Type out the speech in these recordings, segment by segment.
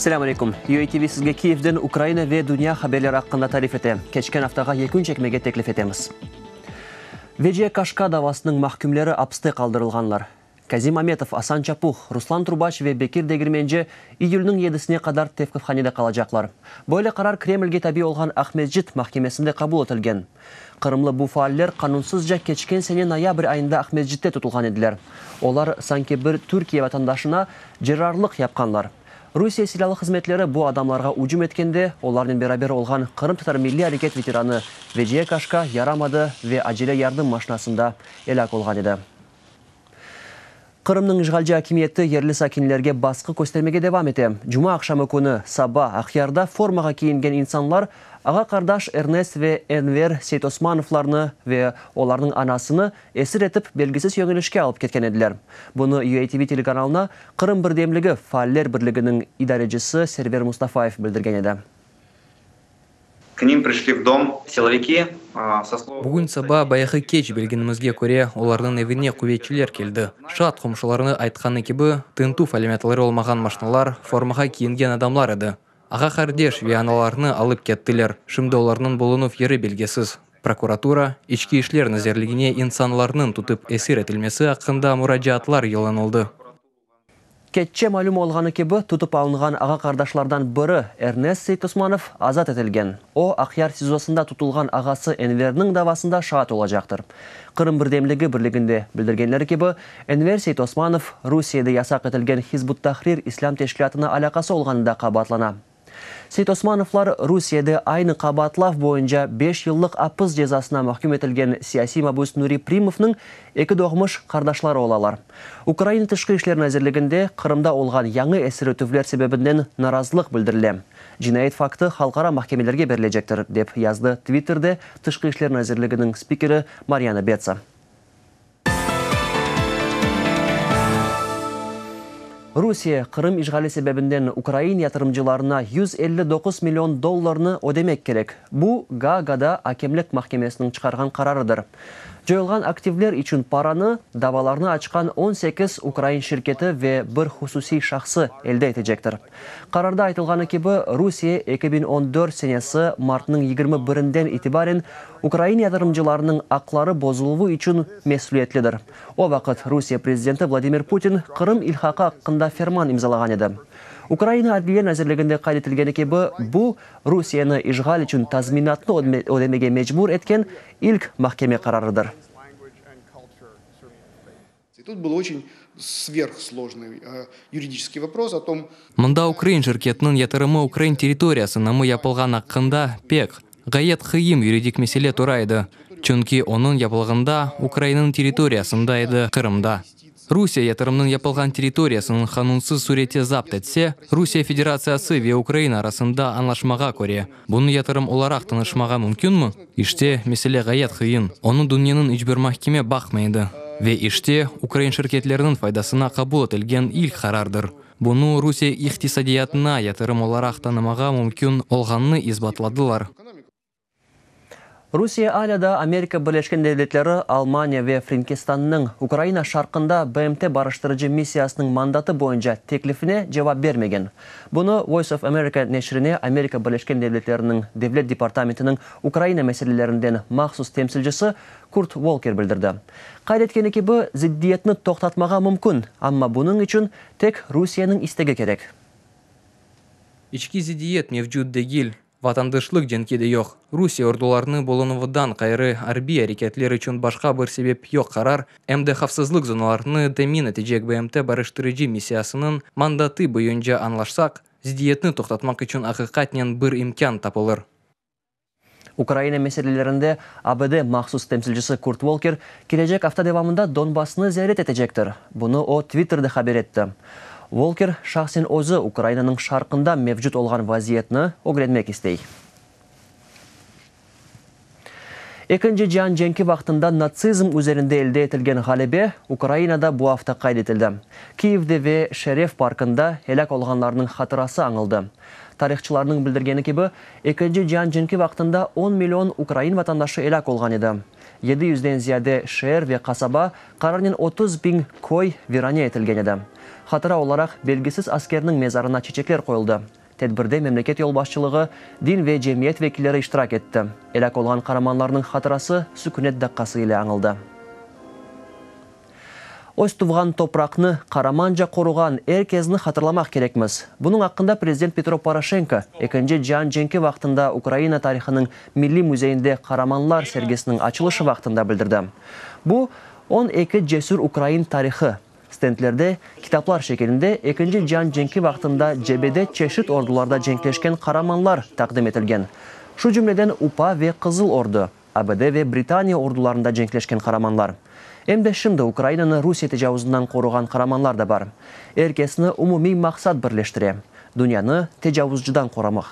Selâm aleyküm! UATV sizge Kiyevden Ukraina ve dünya haberleri aqqında tarif ete. Keçken aftağa yekün çekmege teklif etemiz. Veciye Kaşka davasınıñ mahkümleri apiste qaldırılğanlar. Kazim Ametov, Asan Çapuh, Ruslan Trubaç ve Bekir Degirmenci iyülniñ yedisine qadar tevqifhanede qalacaqlar. Böyle qarar Kremlge tabi olğan Aqmescit mahkemesinde qabul etilgen. Qırımlı bu faaller qanunsızca keçken sene noyabr ayında Aqmescitte tutulğan ediler. Olar, sanki bir Türkiye vatandaşına cerrarlıq yapqanlar. Rusiye silâlı hızmetleri bu adamlarğa ücüm etkende, olarnen beraber olğan qırımtatar milliy areket veteranı Veciye Kaşka yaramadı ve acele yardım maşinasında elâk olğan edi. Qırımnıñ işğalci akimiyeti yerli sakinlerge basqı köstermege devam ete. Cuma aqşamı künü saba Aqyarda formağa kiyingen insanlar ağa-qardaş Ernest ve Enver Seytosmanovlarnı ve olarnıñ anasını esir etip belgisiz yöñelişke alıp ketken ediler. Bunı UATV telekanalına Qırım birdemligi faaller birliginiñ idarecisi Server Mustafayev bildirgen edi. K nim prişli v dom siloviki so slov. Bugün saba bayağı keç bilgenimizge köre, olarnıñ evine quvetçiler keldi. Şaat qomşularınıñ aytqanı kibi, tintüv alâmetleri olmağan maşnalar, formağa kiyingen adamlar edi. Ağa-qardeş ve analarını alıp kettiler. Şimdi olarnıñ bulunuv yeri belgisiz. Prokuratura, İçki işler nazirligine insanlarnıñ tutıp esir etilmesi aqqında muracaatlar yollanıldı. Keççe malüm olğanı kibi, tutıp alınğan ağa-qardaşlardan biri, Ernest Seytosmanov, azat etilgen. O, Aqyar SİZOsında tutulğan ağası Enverniñ davasında şaat olacaqtır. Qırım birdemligi birliginde bildirgenleri kibi, Enver Seytosmanov, Rusiyede yasaq etilgen Hizb ut-Tahrir islâm teşkilâtına alâqası olğanında qabaatlana. Seytosmanovlar Rusiyede aynı qabaatlav boyunca beş yıllıq apis cezasına mahküm etilgen siyasiy mabüs Nuri Primovnıñ eki doğmuş qardaşları olalar. Ukraina Tışqı işler nazirliginde Qırımda olğan yañı esir etüvler sebebinden narazılıq bildirile. Cinayet faktı halqara mahkemelerge berilecektir, dep yazdı Twitterde Tışqı işler nazirliginiñ spikeri Maryana Betsa. Rusiye, Qırım işğali sebebinden ukrain yatırımcılarına 159 million dollarnı ödemek kerek. Bu, Gaagada akemlik mahkemesiniñ çıqarğan qararıdır. Coyulğan aktivler içün paranı, davalarnı açqan 18 ukrain şirketi ve bir hususiy şahsı elde etecektir. Qararda aytılğanı kibi, Rusiye 2014 senesi martnıñ 21-inden itibaren ukrain yatırımcılarınıñ aqları bozuluvı içün mesüliyetlidir. O vaqıt Rusiye prezidenti Vladimir Putin Qırım ilhaqı aqqında ferman imzalağan edi. Ukraina Adliye nazirliginde qayd etilgeni kibi, bu, Rusiyeni işğal içün tazminatnı ödemege mecbur etken ilk mahkeme qararıdır. Mında ukrain şirketiniñ yatırımı ukrain territoriyasınamı yapılğan aqqında pek, ğayet qıyın yuridik mesele tura edi, çünki onıñ yapılğında Ukrainanıñ territoriyasında edi, Qırımda. Rusiye yatırımnıñ yapılğan territoriyasınıñ qanunsız surette zapt etse, Rusiye Federatsiyası ve Ukraina arasında añlaşmağa köre, bunı yatırım olaraq tanışmağa mümkünmi? İşte, mesele ğayet qıyın, onı dünyanıñ iç bir mahkeme baqmay edi. Ve işte, ukrain şirketleriniñ faydasına qabul etilgen ilk qarardır. Bunı Rusiye iqtisadiyatına yatırım olaraq tanımağa mümkün olğanını isbatladılar. Rusiye alâ daa Amerika Birleşken Devletleri, Almaniya ve Frenkistannıñ Ukraina şarqında BMT barıştırıcı missiyasınıñ mandatı boyunca teklifine cevap bermegen. Bunı Voice of America neşrine Amerika Birleşken Devletleriniñ Devlet departamentiniñ Ukraina meselelerinden mahsus temsilcisi Kurt Volker bildirdi. Qayd etkeni kibi, zıddiyetni toqtatmağa mümkün, amma bunıñ içün tek Rusiyeniñ istegi kerek. İçki zıddiyet mevcut degil, Vatandaşlıq cenki de yoq. Rusiye ordularınıñ bulunuvından ğayrı arbiy areketler içün başqa bir sebep yoq qarar, em de havfsızlıq zonalarını temin etecek BMT barıştırıcı missiyasınıñ mandatı boyunca añlaşsaq, ziddiyetni toqtatmaq içün aqiqatnen bir imkân tapılır. Ukraina meselelerinde ABD mahsus temsilcisi Kurt Volker kelecek afta devamında Donbassnı ziyaret etecektir. Bunı o, Twitterde haber etti. Volker şahsen özü Ukrainanıñ şarqında mevcut olğan vaziyetni ögrenmek istey. Ekinci cian cenki vaqtında natsizm üzerinde elde etilgen ğalebe Ukrainada bu afta qayd etildi. Kiyevde ve Şeref parkında elâk olğanlarnıñ hatırası añıldı. Tarihçılarnıñ bildirgeni kibi, Ekinci cian cenki vaqtında on million ukrain vatandaşı elâk olğan edi. Yedi yüzden ziyade şeer ve qasaba, qararnen 30 biñ köy virane etilgen edi. Hatıra olaraq belgisiz askerniñ mezarına çeçekler qoyuldı. Tedbirde memleket yolbaşçılığı, din ve cemiyet vekilleri iştirak etti. Elâk olğan qaramanlarnıñ hatırası sükünet daqqası ile añıldı. Öz tuvğan topraqnı qaramanca qoruğan er kezni hatırlamaq kerekmiz. Bunıñ aqqında prezident Petro Poroşenko Ekinci cian cenki vaqtında Ukraina tarihınıñ milliy müzeyinde Qaramanlar sergisiniñ açılışı vaqtında bildirdi. Bu, 12 cesür ukrain tarihı. Stendlerde, kitaplar şekilinde Ekinci cian cenki vaqtında cebede çeşit ordularda cenkleşken qaramanlar taqdim etilgen. Şu cümleden UPA ve Qızıl ordu, ABD ve Britaniya ordularında cenkleşken qaramanlar. Em de şimdi Ukrainanı Rusiye tecavuzından qoruğan qaramanlar da bar. Er kesni umumiy maqsat birleştire, dünyanı tecavuzcıdan qoramaq.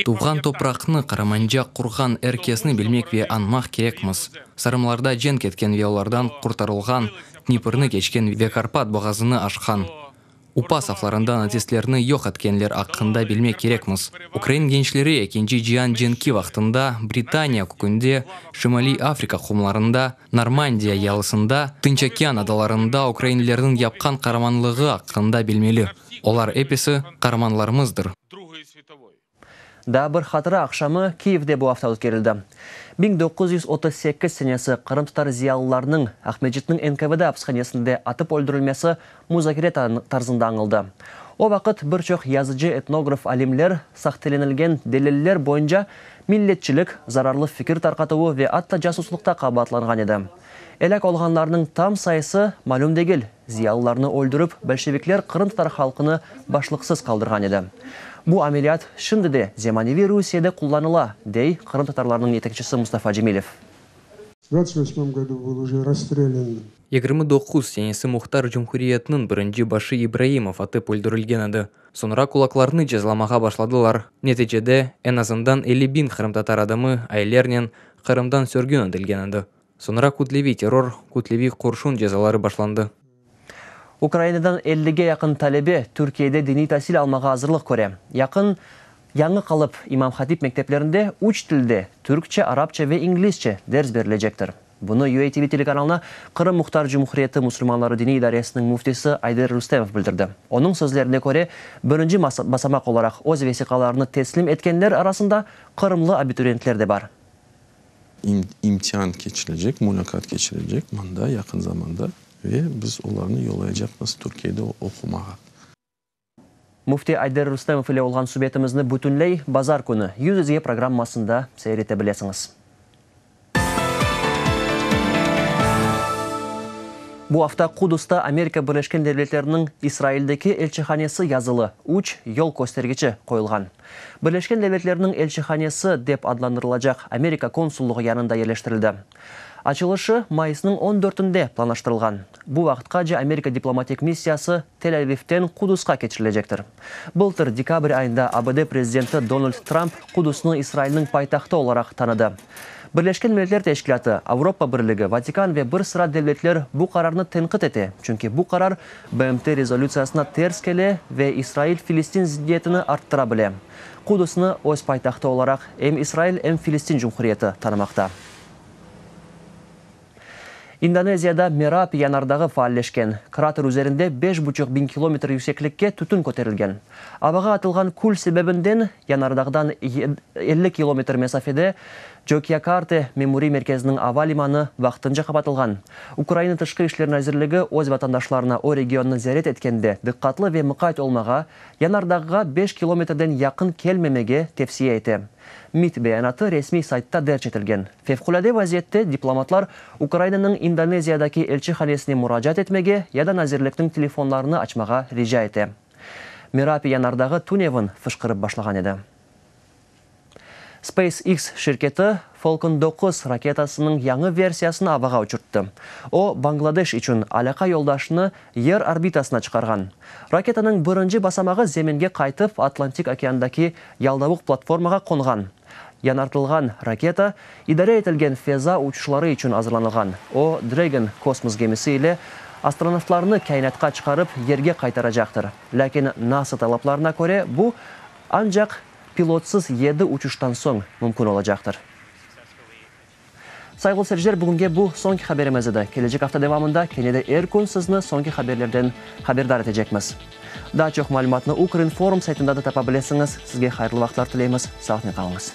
Tuvğan topraqnı qaramanca qurğan er kesni bilmek ve añmaq kerekmiz. Sarımlarda cenk etken ve olardan qurtarılğan, Dniprni keçken ve Karpat boğazını aşqan, UPA saflarında natsistlerni yoq etkenler aqqında bilmek kerekmiz. Ukrain gençleri Ekinci cian cenki vaqtında Britaniya kökünde, Şimaliy Afrika qumlarında, Normandiya yalısında, Tınç okean adalarında ukrainlerniñ yapqan qaramanlığı aqqında bilmeli. Olar episi qaramanlarımızdır. Daa bir hatıra aqşamı Kiyevde bu afta ötkerildi. 1938 senesi qırımtatar ziyalılarınıñ Aqmescitniñ NKVD apishanesinde atıp öldürilmesi muzakere tarzında añıldı. O vaqıt bir çoq yazıcı, etnograf, alimler sahtelenilgen deliller boyunca milletçilik, zararlı fikir tarqatuvı ve atta casuslıqta qabaatlanğan edi. Elâk olğanlarnıñ tam sayısı malüm degil. Ziyalılarnı öldürip, bolşevikler qırımtatar halqını başlıqsız qaldırğan edi. Bu ameliyat şimdi de zemaneviy Rusiyede qullanıla, dey qırımtatarlarnıñ yetekçisi Mustafa Cemilev. 29 senesi muhtar cumhuriyetniñ birinci başı İbraimov atıp öldürilgen edi. Soñra kulaklarnı cezalamağa başladılar. Neticede, eñ azından 50 biñ qırımtatar adamı aylarnen Qırımdan sürgün etilgen edi. Soñra kütleviy terror, kütleviy qurşun cezaları başlandı. Ukrainadan ellige yaqın talebe Türkiyede diniy tasil almağa azırlıq köre. Yaqın Yañı qalıp imam hatip mekteplerinde üç tilde, türkçe, arapça ve inglizce ders berilecektir. Bunı UATV telekanalına Qırım Muhtar Cumhuriyeti musulmanları diniy idaresiniñ müftisi Ayder Rustemov bildirdi. Onıñ sözlerine köre, birinci basamaq olaraq öz vesiqalarını teslim etkenler arasında qırımlı abituriyentler de bar. İmtian keçirecek, mulâqat keçirecek mında yaqın zamanda ve biz olarnı yollayacaqmız Türkiyede oqumağa. Müfti Ayder Rustemov ile olğan subetimizni bütünley bazar künü Yüz yüzge programmasında seyir ete bilesiñiz. Bu afta Qudusta Amerika Birleşken Devletleriniñ İsraildeki elçihanesi yazılı üç yol köstergiçi qoyulğan. Birleşken Devletlerniñ elçihanesi dep adlandırılacaq Amerika konsullığı yanında yerleştirildi. Açılışı mayısnıñ on dörtünde planlaştırılğan. Bu vaqıtqace Amerika diplomatik missiyası Tel-Avivten Qudusqa keçirilecektir. Bıltır dekabr ayında ABD prezidenti Donald Tramp Qudusnı İsrailniñ paytahtı olaraq tanıdı. Birleşken Milletler Teşkilâtı, Avropa Birligi, Vatikan ve bir sıra devletler bu qararnı tenqit ete, çünki bu qarar BMT rezolütsiyasına ters kele ve İsrail-Filistin ziddiyetini arttıra bile. Qudusnı öz paytahtı olaraq em İsrail, em Filistin Cumhuriyeti tanımaqta. İndoneziyada Merapi yanardağı faalleşken. Krater üzerinde beş buçuq biñ kilometr yükseklikke tütün köterilgen. Avağa atılğan kül sebebinden yanardağdan 50 kilometr mesafede Cokyakarta memuriy merkeziniñ ava limanı vaqtınca qapatılğan. Ukraina Tışqı işler nazirligi öz vatandaşlarına o regionnı ziyaret etkende diqqatlı ve mıqayt olmağa, yanardağğa beş kilometrden yaqın kelmemege tevsiye ete. MİT beyanatı resmiy saytta derc etilgen. Fevqulâde vaziyette diplomatlar Ukrainanıñ İndoneziyadaki elçihanesine muracaat etmege ya da nazirlikniñ telefonlarını açmağa rica ete. Merapi yanardağı tünevin fışqırıp başlağan edi. SpaceX şirketi Falcon 9 raketasınıñ yañı versiyasını avağa uçurttı. O, Bangladeş içün alâqa yoldaşını Yer orbitasına çıqarğan. Raketanıñ birinci basamağı zeminge qaytıp, Atlantik okeandaki yaldavuq platformağa qonğan. Yañartılğan raketa, idare etilgen feza uçuşları içün azırlanılğan. O, Dragon kosmos gemisi ile astronavtlarnı kâinatqa çıqarıp, Yerge qaytaracaqtır. Lâkin NASA talaplarına köre, bu, ancaq pilotsız yedi uçuştan soñ mümkün olacaqtır. Sayğılı seyirciler, bugünge bu soñki haberimiz edi. Kelecek afta devamında kene de er kün sizni soñki haberlerden haberdar etecekmiz. Daa çoq malümatnı Ukrinform saytında da tapa bilesiñiz. Sizge hayırlı vaqıtlar tileymiz. Sağlıqnen qalıñız.